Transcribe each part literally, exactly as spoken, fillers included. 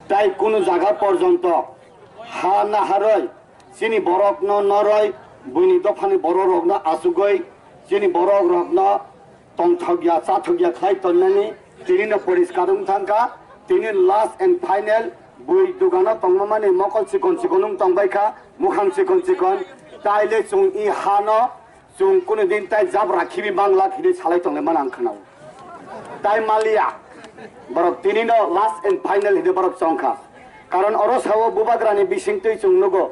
Tai kunu jaga porjonto ha naharoi, chini borokno noroi, buini dophani bororokno achugoi, chini borokrokno tongthokya chathokya khlai tonnani tinino poriskar wng thangkha. Tini last and final, bui dugano tongmani mokol chikon chikon wng tongbaikha, mukhang chikon chikon. Taile chwng i hano chwng kunu din tai jabra khibi mangla khidi salai tongle man ang khwnao. Tai maliya, borok tinino last and final hidi borok chongkha. Karon oro sao bubagrani bisingtwi chwng nugo,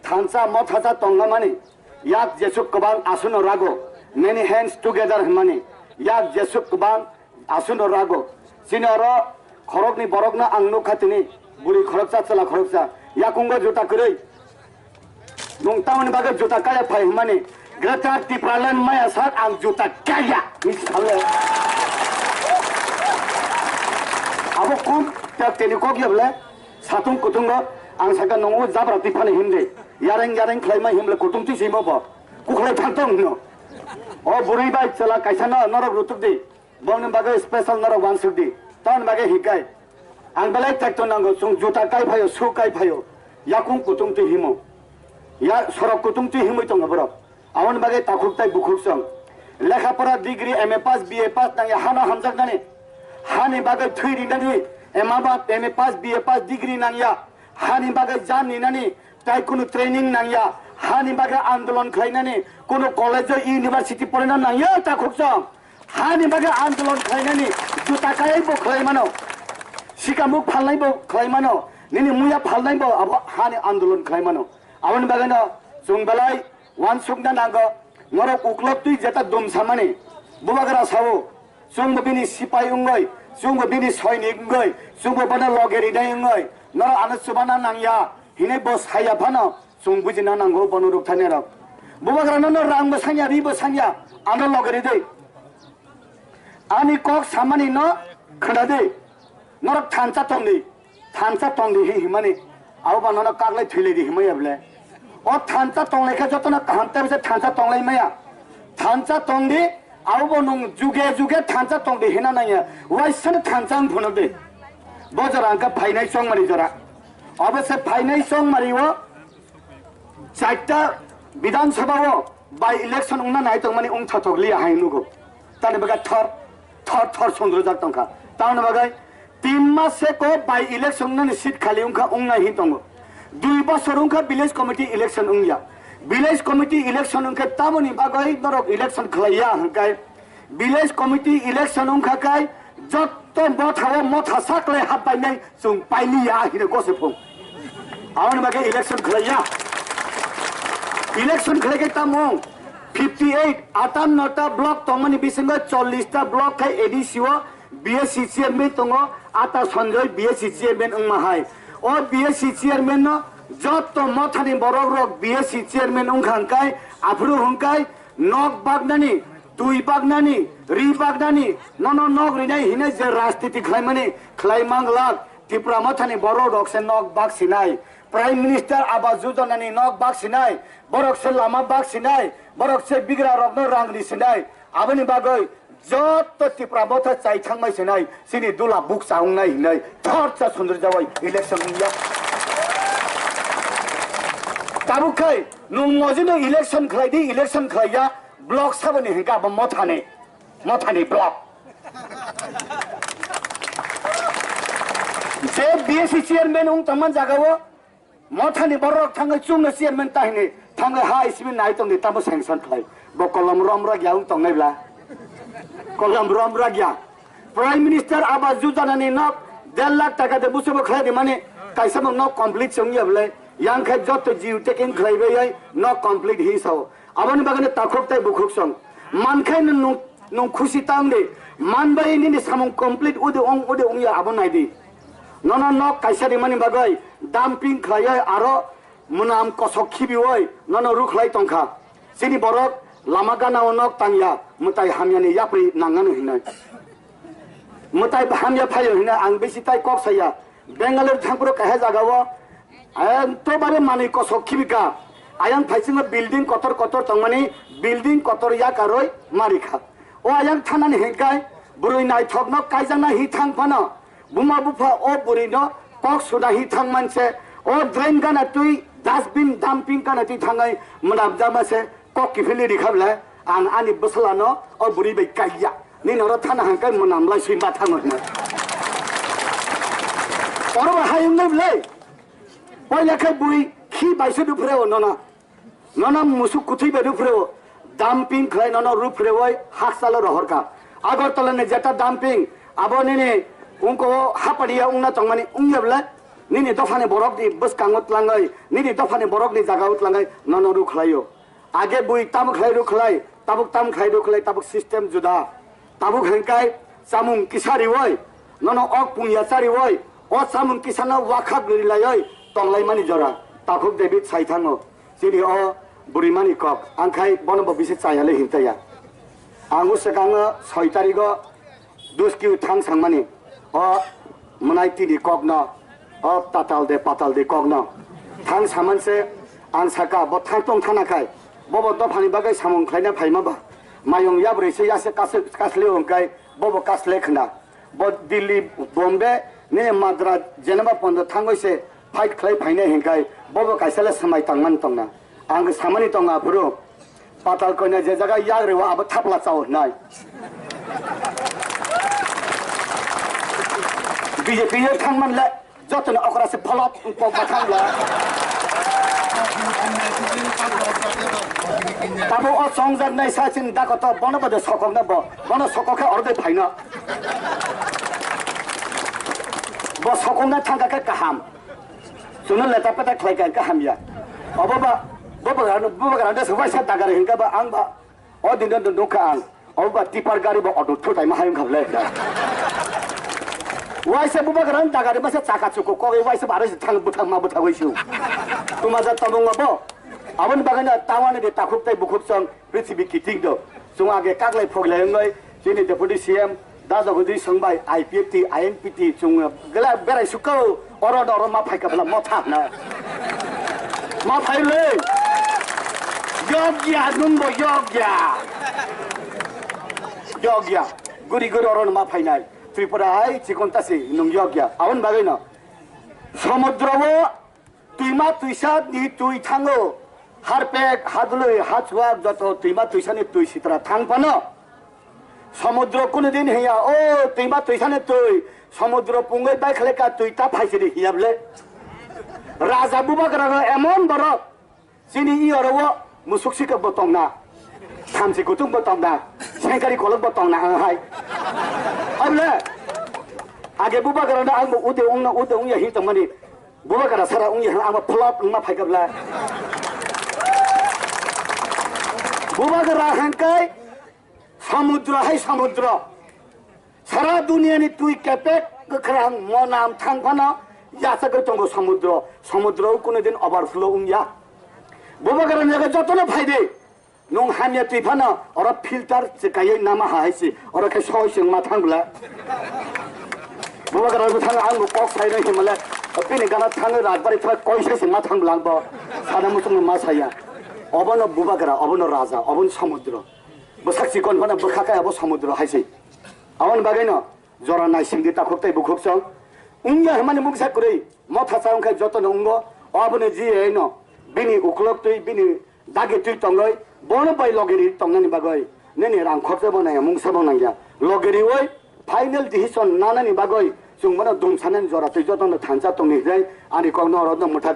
thansa mothacha tongmani yak jesuk kwbang asuno rago, many hands together hwnmani yak jesuk kwbang asuno rago. Chini oro khorokni borokno ang nukha tini, buri khoroksa, chwla khoroksa, yakungo juta kwrwi. Nwng tamoni bagwi juta kaya phai hwnmani, Greater Tipraland maya sak ang juta kaya. Abo kum tak teni kok ya bole, satung kutungo ang saka nungo jabra tiphani himde. Yareng yareng khlaima himle kutung twi simo bo. Kukhlai thang tong hino. O buri bai chwla kaisa no norok rutuk di. Bongni bagwi special norok wansuk di. Tamoni bagwi hikai. Ang belai tekto nango, chwng juta kai phaio, su kai phaio. Yakung kutung twi himo. Ya sorok kutung twi himwi tongo borok. Aboni bagwi takhuk tai bukhuk chwng. Lekha pora degree M A pass, B A pass nangya hano hamjaknani. Hani bagwi thwi rinani M A ba, M A pass, B A pass degree nangya. Hani bagwi jam ninani tai kunu training nangya. Hani bagwi andolon khlainani kunu college o, university porina nangya takhuk chwng. Hani bagwi andolon khlainani juta kayai bo khlai mano, sikamuk phalnai bo khlai mano, nini muya phalnai bo abo hani andolon khlai mano. Aboni bagwino chwng belai wansukna nango, norok uklok twi jeta dum samani. Bubagra sao, chwngbo bini sipai wngwi, chwngbo bini soinik wngwi, chwngbo bono loge rinai wngwi, norok ano chubana nangya hinwi bo saya phano, chwng bujina nango bono rukthani rok. Bubagrano no rang bo sanya, ri bo sanya, ano loge ri dei. Ani kok samani no khna dei. Norok thansa tong di, thansa tong di hi himani. Abo ba nono kaklai thwilai di himaya bole. O thansa tong lai khe jotono kaham ta bisa thansa tong lai maya. Thansa tong di, abo bo nung juge juge thansa tong di hina nangya. Waisano thansa wng phunuk di. Bo jora hwnkha phainai chongmari jora. Obo se phainai chongmari o Chaita Bidhan Sabha o by election wngna nai tongmani wngthothok liya hai nugo. Tani bagwi thor, thor, thor sundrujak tongkha. Tamoni bagwi tin mas se ko by election wngnani seat khali wngkha, wngnai hin tongo. Dui bosor wngkha village committee election wngya. Village committee election wngkhe tamoni bagwi norok election khlaiya hwnkhe village committee election wngkha kai jotto mothao motha saklai hap painai chwng pailiya hino gose phung. Aboni bagwi election khlaiya. Election khlai khe tamo fifty eight, atanno ta block tongmani bisingo chollish ta block khai A D C o B S C chairman tongo, ata Sanjoy B S C chairman wngma hai. O B S C chairman no jotto mothani borok rok B S C chairman wngkha hwnkhe aphuru hwnkhe nok baknani, twi baknani, ri baknani, nono nok rinai hinwi je rajniti khlaimani, khlai manglak. Tipra mothani borok rok se nok bak sinai, Prime Minister Awas Yojana ni nok bak sinai, borok se lama bak sinai, borok se bigra rokno rang ri sinai. Aboni bagwi jotto Tipra motha chai thangmai sinai, chini dula bukcha wngnai hinwi thorsa sundrujawai election wngya. Tabuk khai nwng mojino election khlai di, election khlaiya, block saboni hwnkhe abo mothani, mothani block. Je B S C chairman wng tongma jagao mothani borok thangwi chumno chairman tahini thangwi ha isimi nai tongdi tamo sanction khlai. Bo kolom rom rok ya wng tongnai bla. Kolom rom rok ya. Prime Minister Awas Yojana ni nok der lakh taka de busubo khlai di mani kaisa bo nok complete se wngya bwle. Yang khe joto jiu taking khlai bai nok complete hi sao. Aboni bagwi no takhuk tai bukhuk song. Man khai no nung, nung khusi tang di. Man bai nini samung complete udi ong, udi ong ya abo nai di. Nono nok kaisa rimani bagwi dumping khlaiwi aro mwnam kosok khibiwi nono rukhlai tongkha. Chini borok lama gana o nok tangya, mwtai hamya ni yapri nangano hinwi. Mwtai hamya phaio hinwi ang bisi tai kok saya. Bangalore thangphuru kaisa jagao, eh, tobare manwi kosok khibika. Ayang phaisingo building kotor kotor tongmani, building kotor yakarwi marikha. O ayang thanani hinkai, bwrwi naithokno kaijakna hi thang phano, buma bupha o bwrwino Kok suda hi thang manse, o drain gana twi, dustbin dumping gana twi thangwi mwnam jama se, kok kiphilni rikha bwle, ang ani bwsala no o bwrwi bai kaiya. Nini oro thana hangkai mwnam lai swi ma thango hwnwi. Oro bo hayung nai bwle. Poila khe bui khi bai se duphure o nono. Nono musuk kuthwi bai ruphreo, dumping khlai nono ruphreoi hakchalo rohorkha. Agartala ni jeta dumping, abo nini ungko hapadiya ungna tongmani ungya bwle, nini dophani borok ni bwskango tlangwi, nini dophani borok ni jaga o tlangwi nono rukhlaio. Age bui tam khlai rukhlai, tabuk tam khlai rukhlai, tabuk system juda. Tabuk hwnkai chamung kisa rioi, nono ok pungya charioi, o chamung kisano wakhak rilaioi tonglaimani jora. Takhuk David sai thango, chini o burimani kok, angkhai bono bo bisi chayale hintaya. Ang o swkango soi tarigo Duski thang sangmani, o mwnai tini kokno, o tatal de patal de kokno. Thang saman se ang saka, bo thang tong thana khai, bobo dophani bagwi samung khlaina phaima ba. Mayung yabrwi se yase kas-, kasle hwnkhe, bobo kasle khna. Bo Delhi, Bombay, ne Madras, Geneva pondo thangwi se fight khlai phainai hwnkhe, bobo kaisa le swmai tangmani tongna. Ang samani tongo aphuru. Patal koina je jaga yagri o abo thapla chao hnai. B J P yo thangman le joto ni okra se pholop pok ba thangla. Tabo o chongjak nai sa chin dakoto bono bade sokok na bo. Bono sokok khe orde phaino. Bo sokok na thangka khe kaham. Chwngno leta peta khlai kha, hwnkhe hamya. Obo ba, bo bagra, bo bagra de se waisa dagari hwnkhe ba ang ba, o din do nukha ang. Obo ba tipper gari ba auto thutai ma hayung khablai. Waisa bo bagra dagari masa chaka chuku kogwi waisa ba aro se thang bwthang ma bwthagwi su. Tuma ja tobongo bo. Aboni bagwi no tawani de takhuk tai bukhuk chwng. Prithibi kiting do. Chwng age kaklai phoglai wngwi chini Deputy C M da Jagodish Song bai I P F T, I N P T chwng gela berai sukao oro no oro ma phai kabla motha na. Ma phai le. Yogya nung bo yogya. Yogya. Guri guri oro no ma phainai. Tripura hai chikon tasi nung yogya. Aboni bagwi no. Samudra o Twima twisa ni twi thango, harpek, hadlwi, hachuak joto twima twisa ni twi sitra thang phano. Samudro kunu din hiya, o twima twisa ni twi, samudro pungwi bai khlai ka twi ta phaisiri hiya bwle. Raja bubagra no emon borok, chini i oro o musuk sikok bo tongna, thamchi kutung bo tongna, sengkari kolok bo tongna ang hai. Abwle, age bubagra no ang bo ude ungna, ude ungya hi tongmani. Bubagra sara wngya hwnwi ang phlop wngma phaikha bwle. Bubagra hwnkhai samudra hai samudra. Sara duniyani twi kepek kwkhwrang monam thang phano yachagwi tongo samudra. Samudra o kuno din overflow wngya. Bubagra ni jotono phaidi. Nung hamya twi phano oro filter chwkaiwi nama hai se, oro khe soi se wngma thang bwle. Bubagra bo thang ang bo kok sai rw himle, bini gana thang rajbari thang koi sai se wngma thang bwle ang bo. Sana muchung ma saya. Obono bubagra, obono raja, obono samudra. Bwsak chikon phano bwkha kaya bo samudra hai se. Aboni bagwi no jora naisingdi takhuk tei bukhuk chwng. Wngya hwnmani mungsa kwrwi motha cha wngkha jotono wngo. Aboni jiyaino bini uklok twi bini dagi twi tongwi bono bai logiri tongnani bagwi nini rang khorsa bo nangya mungsa bo nangya. Logiriwi final decision nanani bagwi chwng bono dumsanani jora twi jotono thansa tongni hwnwi ani kokno oro no mwthak.